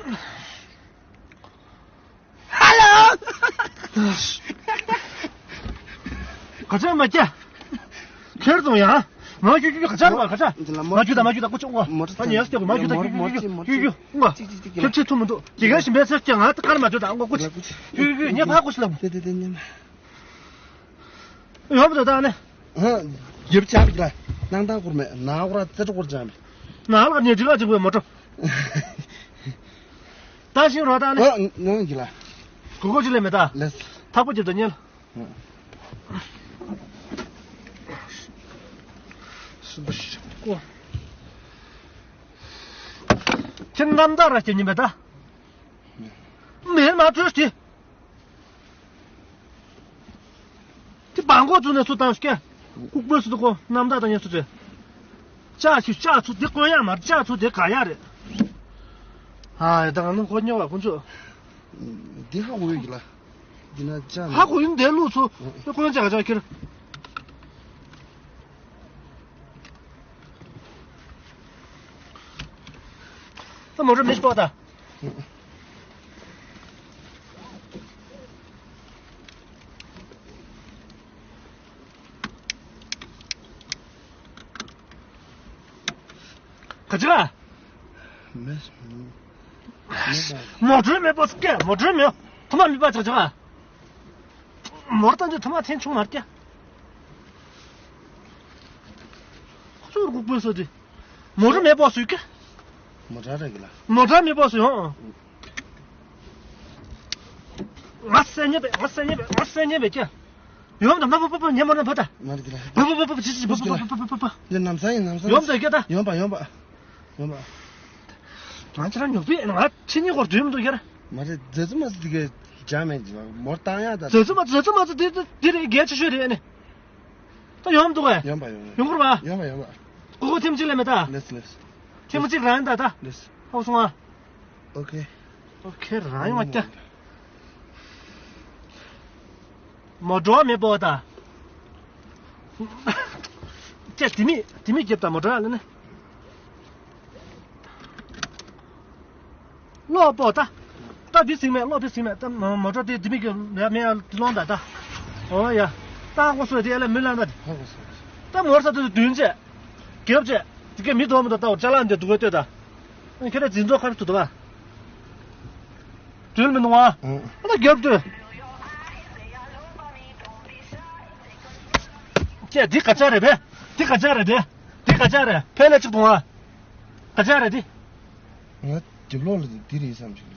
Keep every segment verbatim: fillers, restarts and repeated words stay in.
ཧ་ལོ། ག་ཚོད་མ་སྐྱེ། ཁྱེར་སོང་ཡ། མ་ཞུ་ཞུ་ཞུ། ག་ཚར་བ་ག་ཚར། འདི་ལ་མ་མ་ཞུ་ད་མ་ཞུ་ད། ཀུ་ཅོ་ངོ་། མ་ཞུ་ད་ཉལ་སྐྱོ། མ་ཞུ་ད། ཞུ་ཞུ་ཞུ་ཞུ་ཞུ། ངོ་ཅིག་ཅིག་ཅིག་ཁྱེར་ཆེ་ཐུ་མི་འདུག་དེ་ག་ཞིམ་པའི་ཚར་སྐྱེ། ང་ད་ཀར་མ་ཞུ་ད། ངོ་ཀུ་ཅོ་ཞུ་ཞུ་ཞུ། ཉེ་ཕ་ཀུ་ཤི་ལ། དེ་དེ་དེ་ཉེ་མ། ཡོང་བ་ད་ད་ནི། ཡོད་ཆགས་ཀྱི་ར། སྣང་དང་སྐོར་མེད། ན་སྐོར་ར་ཙེ་ཏྲ་སྐོར་ཅང་མེད། ན་ལ་ཉེ་ཅི་ག་ཅིག་བས་མ་འགྲོ། ད་ཤིང་རོ་ད་ནི། ཨ་ནང་གི་ལ། གོ་གོ་ཅི་ལས་མེད་ད། ལེས། ཐག་པ་ཅི་ད་ཉེ་ལ། ཁྱེད་རྣམ་དག་ར་སྐྱེ་ཉིན་པས་ད། མེད་མ་བྲོས་ཏེ། དེ་བང་གོ་ཚུ་ནས་ཚུ་བཏང་སྐྱེ། ལྐུགས་པོའི་སུ་དུ་གོ། རྣམ་དག་དང་ཉེ་སུ་རེད། ལྕགས་ཆུ་ལྕགས་ཚུ་དེ་བཀོན་ཡག་མ་རེད། ལྕགས་ཚུ་དེ་ག་ཡག་རེད། ཨ་ཡ་ད་ང་ནི་གོ་ཉོ་བ་ཁོ་ཚོ། འདི་ཧ་གོ་ཡོད་ཀྱི་ལ། འདི་ན་ལྕགས་ཧ་གོ་ཡིན་དེ་ལུགས་ཚུ་དེ་བཀོན་ལྕགས་ལྕགས་ཁྱེར། ད་མོ་ཊ་མེ་སྤོ་ད། ག་ཅི་ལ། མེ་མེ་སྤོ། མོ་ཊ་མེ་སྤོ་སྐད། མོ་ཊ་མེ་ཐོག་མ་མེ་སྤོ་ཅག་ཅག་མོ་ཊ་འདི་ཐོག་མ་འཐེན་ཆུང་མ་སྐད། ཁོ་ཚོར་གུག་པོས་སོ་དེ། མོ་ཊ་མེ་སྤོ་སུ་སྐད། མོ་ཊ་རེད་གི་ལ། མོ་ཊ་མེ་སྤོ་སུ་ཡོང་། ང་སེ་ཉེ་བེ། ང་སེ་ཉེ་བེ། ང་སེ་ཉེ་བེ་ཀྱ། ཡོམ་དང་པ་པ་པ་པ། ཉེ་མོ་ན་པ་ད། མ་རེད་གི་ལ། པ་པ་པ་པ་པ། ཅི་ཅི་པ་པ་པ་པ་པ་པ། འདི་ནམ་ས་ཡིན་ནམ་ས། ཡོམ་དང་སྐད་ད། ཡོམ་པ་ཡོམ་པ། ཡོམ་པ། ང་ཅི་རང་ཉོ་པི་ང་ཕྱི་ཉིན་སྐོར་དུས་མི་འདུག་ཁྱེར། མ་རེད། རྫ་ཆུ་མ་ཚི་དེ་གའི་ཇ་མེད་ཀྱི་མོར་བཏང་ཡག་ད། རྫ་ཆུ་མ་ཚི། རྫ་ཆུ་མ་ཚི་དེ་དེ་དེ་རེད། གལ་ཆེ་ཤོས་རེད་ཨ་ནི། ད་ཡོང་འདུག་གས། ཡོང་པ་ཡོང་པ། ཡོང་གི་རེད་པ། ཡོང་པ་ཡོང་པ། ཀོ་ཀོ་ཐེམ་གཅིག་ལས་མེད་ད། ལེས་ལེས། ཐེམ་གཅིག་རང་ཡིན་ད་ད། ལེས། ཧོ་སོང་ཨ། ཨོ་ཁེ། ཨོ་ཁེ་རང་ཡོང་བ་ཀྱ། མོ་འགྲོ་མེད་པོ་ད། ཀྱ་དེ་མི་དེ་མི་རྒྱབ་ད་མོ་འགྲོ་ལ་ནི། ལོག་པོ་ད། ད་དེ་ཟིང་མེད། ལོག་དེ་ཟིང་མེད། ད་མོ་མོ་ཊ་དེ་དེ་མི་གི་ཡ་མེད་ཡ་ལོང་ད་ད། ཨོ་ཡ། ད་ཧོ་སོ་དེ་ཡ་ལ་མི་ལང་ད། ཧ་གོ་སོང་། ད་མོར་ས་དེ་དུན་ཅེ། རྒྱབ་ཅེ། དེ་ག་མི་དོ་མི་དོ་ད་འོ་ཅ་ལག་འདི་དུ་ག་ལྟོས་ད། ཁྱེད་ར་འཛིན་ཚོགས་ཁར་དུ་དོ་བ། དུན་མི་འདུག་ཨ། ཨ་ད་རྒྱབ་དུ། ཀྱེ་འདི་ག་ཅག་རེད་པས། འདི་ག་ཅག་རེད་དེ། འདི་ག་ཅག་རེད། ཕལ་ལ་གཅིག་འདུག་ཨ། ག་ཅག་རེད་འདི། ང་རྒྱབ་ལོགས་ལ་འདི་རེད་བསམ་ཞིག་ལ།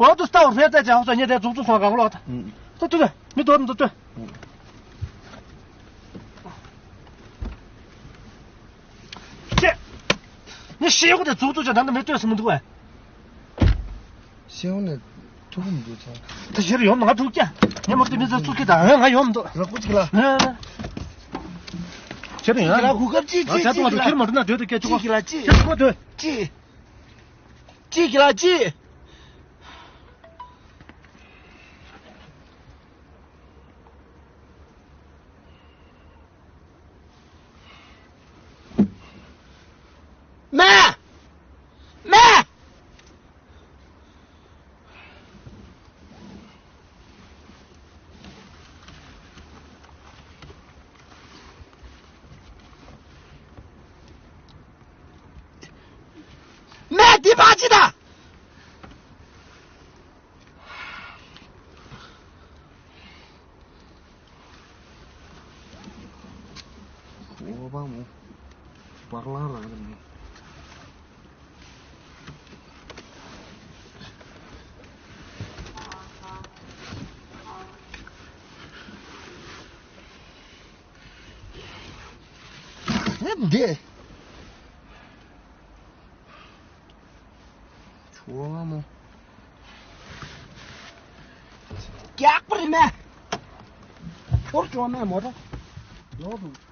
འོ་དུ་ལྟ་བར་ཕེབས་ཏེ་ཅང་ཧོ་ཚ་ཉེ་དེ་འཛུགས་འཛུགས་སོང་གང་ལོག་ད། ཨུ། ལྟ་ལྟ་ལྟ་མི་དོ་མི་དོ་ལྟ། ཨུ། ཀྱེ། ངས་ཤེལ་སྒོ་དེ་འཛུགས་འཛུགས་ཅང་ད་ནི་མི་ལྟོས་སུ་མི་འདུག་བས། ཤེལ་སྒོ་ནས་ཐུག་གི་མི་འདུག་ཚ། ད་ཤེལ་ཡོང་ང་ཐུག་ཀྱ། ངས་མོར་དེ་མི་ཚ་ཚུགས་ཀྱི་ད་ང་ཡོང་མི་འདུག་ར་ཀུ་ཅིག་ལ། ཤེལ་ཡོང་ལ་གུ་སྐབས་ཅི་ཅི་ཅི་ཅི་ལ། ཁྱེད་མོར་དེ་ན་སྡོད་དུ་སྐད་ཅིག་གོ། ཅི་ཅི་ལ་ཅི། ཤེལ་སྒོ་སྡོད། ཅི། ཅི་ཅི་ལ་ཅི། མེ། མེ། མེ་འདི་ཕར་ཕྱིན་དང་། ཨོ་བ་མོ། བག་ལང་རང་རེད་མོ། འདི། ཆུ་བ་མོ། རྒྱག་པ་རེད་མེ། ཧོར་ཅོ་མེ་མོ་ར། ལོག་དང་།